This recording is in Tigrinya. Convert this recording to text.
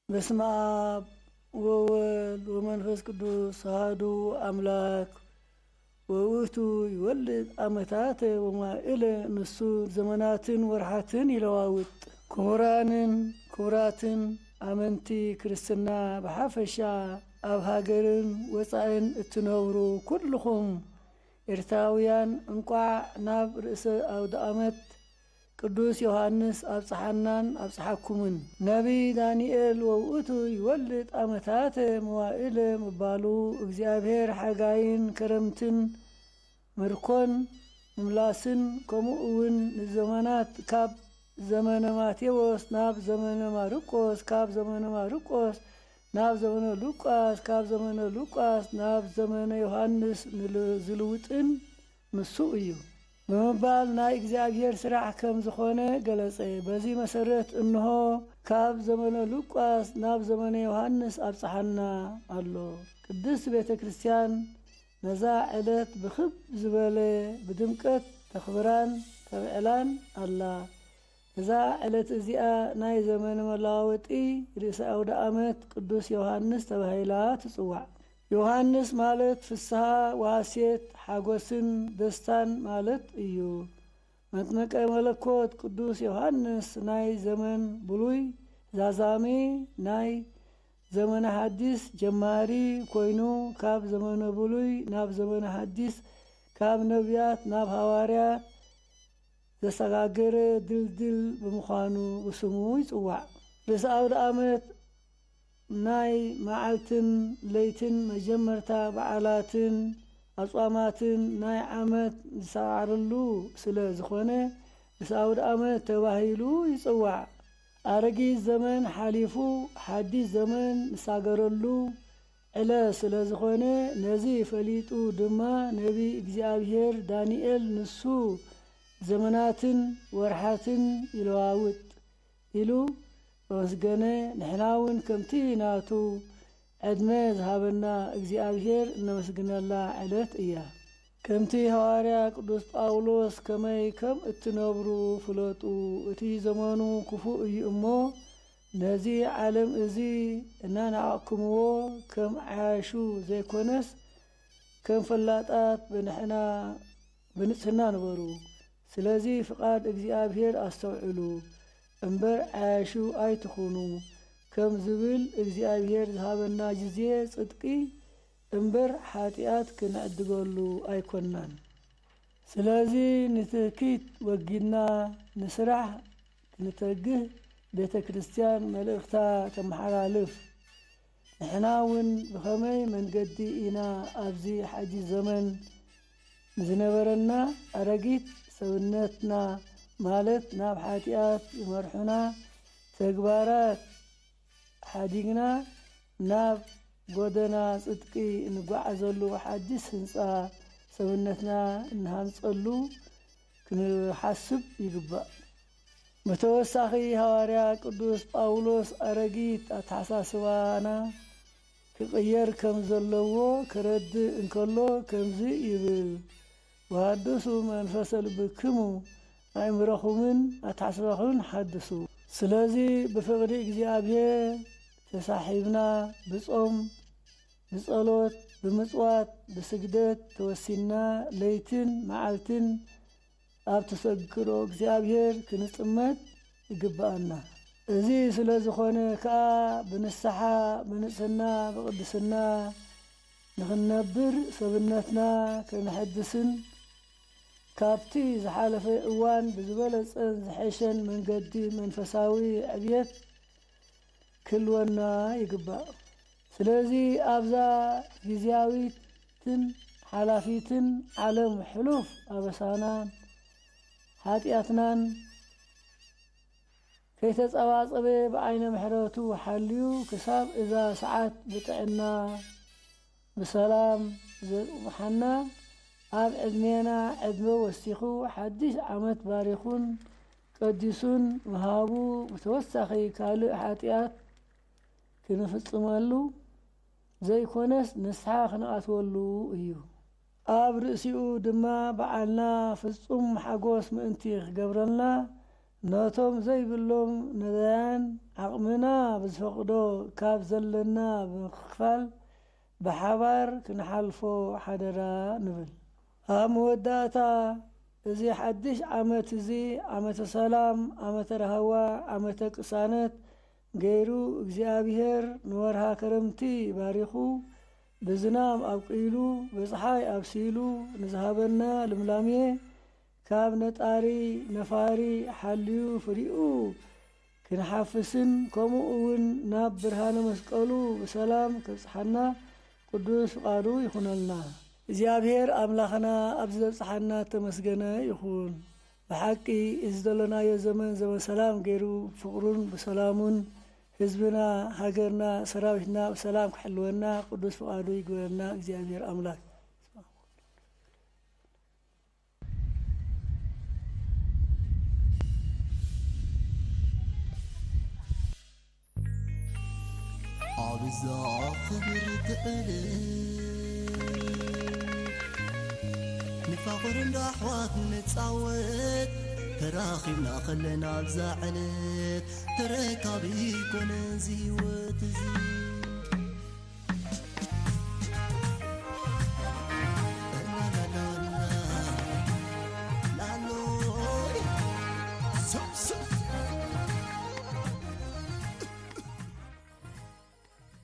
በስመ አብ ወወልድ ወመንፈስ ቅዱስ አሐዱ አምላክ። ወውእቱ ይወልድ ዓመታተ ወመዋዕለ፣ ንሱ ዘመናትን ወርሓትን ይለዋውጥ። ክቡራንን ክቡራትን ኣመንቲ ክርስትና ብሓፈሻ፣ ኣብ ሃገርን ወጻእን እትነብሩ ኩልኹም ኤርትራውያን፣ እንቋዕ ናብ ርእሰ ኣውደ ኣመት ቅዱስ ዮሃንስ ኣብጽሓናን ኣብጽሓኩምን። ነቢይ ዳንኤል ወውእቱ ይወልድ ዓመታተ መዋዕለ ምባሉ፣ እግዚኣብሔር ሓጋይን ከረምትን ምርኮን ምምላስን፣ ከምኡ እውን ንዘመናት ካብ ዘመነ ማቴዎስ ናብ ዘመነ ማርቆስ፣ ካብ ዘመነ ማርቆስ ናብ ዘመነ ሉቃስ፣ ካብ ዘመነ ሉቃስ ናብ ዘመነ ዮሃንስ ንል-፣ ዝልውጥን ንሱ እዩ ብምባል ናይ እግዚኣብሔር ስራሕ ከም ዝኾነ ገለጸ። በዚ መሰረት እንሆ ካብ ዘመነ ሉቃስ ናብ ዘመነ ዮሃንስ ኣብጽሓና ኣሎ። ቅድስት ቤተ ክርስቲያን ነዛ ዕለት ብኽብ ዝበለ ብድምቀት ተኽብራን ተብዕላን ኣላ። እዛ ዕለት እዚኣ ናይ ዘመን መለዋወጢ ርእሰ ኣውደ ኣመት ቅዱስ ዮሃንስ ተባሂላ ትጽዋዕ። ዮሃንስ ማለት ፍስሃ ወሃሴት፣ ሓጎስን ደስታን ማለት እዩ። መጥምቀ መለኮት ቅዱስ ዮሃንስ ናይ ዘመን ብሉይ ዛዛሚ፣ ናይ ዘመነ ሓዲስ ጀማሪ ኮይኑ፣ ካብ ዘመነ ብሉይ ናብ ዘመነ ሓዲስ፣ ካብ ነቢያት ናብ ሃዋርያት ዘሰጋገረ ድልድል ብምዃኑ ብስሙ ይጽዋዕ። ርእሰ ኣውደ ኣመት ናይ መዓልትን ለይትን መጀመርታ በዓላትን ኣጽዋማትን ናይ ዓመት ዝሰዓረሉ ስለ ዝኾነ፣ ርእሰ ኣውደ ኣመት ተባሂሉ ይጽዋዕ። ኣረጊት ዘመን ሓሊፉ ሓዲስ ዘመን ንሳገረሉ ዕለት ስለ ዝኾነ፣ ነዚ ፈሊጡ ድማ ነቢይ እግዚኣብሔር ዳንኤል፣ ንሱ ዘመናትን ወርሓትን ይለዋውጥ ኢሉ ተመስገነ። ንሕና እውን ከምቲ ናቱ ዕድመ ዝሃበና እግዚኣብሔር እነመስግነላ ዕለት እያ። ከምቲ ሃዋርያ ቅዱስ ጳውሎስ፣ ከመይ ከም እትነብሩ ፍለጡ፣ እቲ ዘመኑ ክፉእ እዩ እሞ፣ ነዚ ዓለም እዚ እናናቐቕኩምዎ፣ ከም ዓያሹ ዘይኮነስ፣ ከም ፈላጣት ብንሕና ብንጽህና ንበሩ። ስለዚ ፍቓድ እግዚኣብሔር ኣስተውዕሉ፣ እምበር ዓያሹ ኣይትኹኑ፣ ከም ዝብል እግዚኣብሔር ዝሃበና ግዜ ጽድቂ እምበር ሓጢኣት ክንዕድገሉ ኣይኮንናን። ስለዚ ንትህኪት ወጊድና ንስራሕ ክንተግህ ቤተ ክርስቲያን መልእኽታ ተመሓላልፍ። ንሕና እውን ብኸመይ መንገዲ ኢና ኣብዚ ሓዲስ ዘመን ንዝነበረና ኣረጊት ሰብነትና፣ ማለት ናብ ሓጢኣት ዝመርሑና ተግባራት ሓዲግና ናብ ጎደና ጽድቂ እንጓዓዘሉ ሓዲስ ህንጻ ሰብነትና እንሃንጸሉ ክንሓስብ ይግባእ። ብተወሳኺ ሃዋርያ ቅዱስ ጳውሎስ ኣረጊት ኣተሓሳስባና ክቕየር ከም ዘለዎ ከረድእ እንከሎ ከምዚ ይብል፣ "ወሃድሱ መንፈሰ ልብክሙ፣ ኣእምሮኹምን ኣተሓሳስባኹምን ሓድሱ።" ስለዚ ብፍቕሪ እግዚኣብሔር ተሳሒብና ብጾም፣ ብጸሎት፣ ብምጽዋት፣ ብስግደት ተወሲንና ለይትን መዓልትን ኣብ ተሰግሮ እግዚኣብሔር ክንጽመድ ይግብኣና። እዚ ስለ ዝኾነ ከኣ ብንስሓ፣ ብንጽህና፣ ብቕድስና ንኽንነብር ሰብነትና ከነሐድስን ካብቲ ዝሓለፈ እዋን ብዝበለጸን ዝሐሸን መንገዲ መንፈሳዊ ዕብየት ክህልወና ይግባእ። ስለዚ ኣብዛ ግዝያዊትን ሓላፊትን ዓለም ሕሉፍ ኣበሳናን ሓጢኣትናን ከይተጸባጸበ ብዓይነ ምሕረቱ ሓልዩ ክሳብ እዛ ሰዓት ብጥዕና ብሰላም ዘጽንሓና፣ ኣብ ዕድሜና ዕድመ ወሲኹ ሓድሽ ዓመት ባሪኹን ቀዲሱን ምሃቡ ብተወሳኺ ካልእ ሓጢኣት ክንፍጽመሉ ዘይኮነስ ንስሓ ክንኣትወሉ እዩ። ኣብ ርእሲኡ ድማ በዓልና ፍጹም ሓጎስ ምእንቲ ክገብረልና ነቶም ዘይብሎም ነዳያን ዓቕምና ብዝፈቕዶ ካብ ዘለና ብምክፋል ብሓባር ክንሓልፎ ሓደራ ንብል። ኣብ መወዳእታ፣ እዚ ሓድሽ ዓመት እዚ ዓመተ ሰላም፣ ዓመተ ራህዋ፣ ዓመተ ቅሳነት ገይሩ እግዚኣብሔር ንወርሃ ከረምቲ ባሪኹ ብዝናም ኣብቂሉ ብፀሓይ ኣብሲሉ ንዝሃበና ልምላሜ ካብ ነጣሪ ነፋሪ ሓልዩ ፍሪኡ ክንሓፍስን ከምኡ እውን ናብ ብርሃነ መስቀሉ ብሰላም ከብፅሓና ቅዱስ ፍቓዱ ይኹነልና። እግዚኣብሔር ኣምላኽና ኣብዚ ዘብፅሓና ተመስገነ ይኹን። ብሓቂ እዚ ዘለናዮ ዘመን ዘመን ሰላም ገይሩ ፍቕሩን ብሰላሙን ህዝብና፣ ሃገርና፣ ሰራዊትና ብሰላም ክሕልወና ቅዱስ ፍቓዱ ይግበረና እግዚኣብሔር ኣምላክ። ኣብዛ ክብርቲ ዕለት ንፋቕር እንዳ ኣሕዋት ንጻወት ተራኺብና ኸለና ኣብዛ ዕለት ተረካቢ ይኮነ እዚ ህይወት እዚ